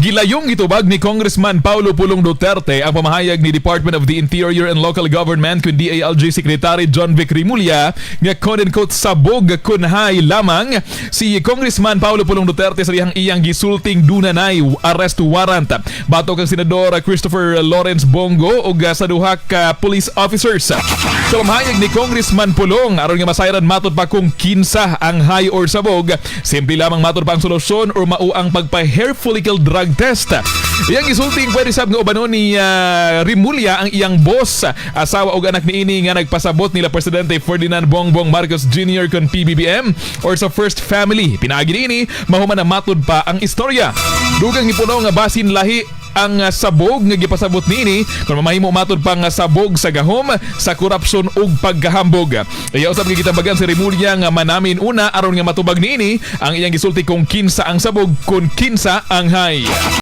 Gilayong gitubag ni Congressman Paulo Pulong Duterte ang pamahayag ni Department of the Interior and Local Government kun DILG Secretary Jonvic Remulla nga quote-unquote sabog kunhay lamang si Congressman Paulo Pulong Duterte sa dihang iyang gisulting dunanay arrest warrant batok kang Senador Christopher Lawrence Bong Go ug sa duha ka police officers. Sa pamahayag ni Congressman Pulong, aron nga masayran matod pa kung kinsa ang high or sabog, simple lamang matod pa ang solusyon or mao ang pagpa-hair follicle drug test. Iyang gisulting pwede sab nga ubanon ni Remulla ang iyang boss, asawa ug anak niini nga nagpasabot nila Presidente Ferdinand Bongbong Marcos Jr. kon PBBM or sa First Family. Pinaagi niini mahuman na matud pa ang istorya. Dugang ni Pulong nga basin lahi ang sabog nga gipasabot niini kung mamahimo matud pa nga sabog sa gahom sa korupsyon ug pagkahambog. Iya usab gitambagan si Remulla nga manamin una aron nga matubag niini ang iyang gisulti kung kinsa ang sabog, kung kinsa ang hay.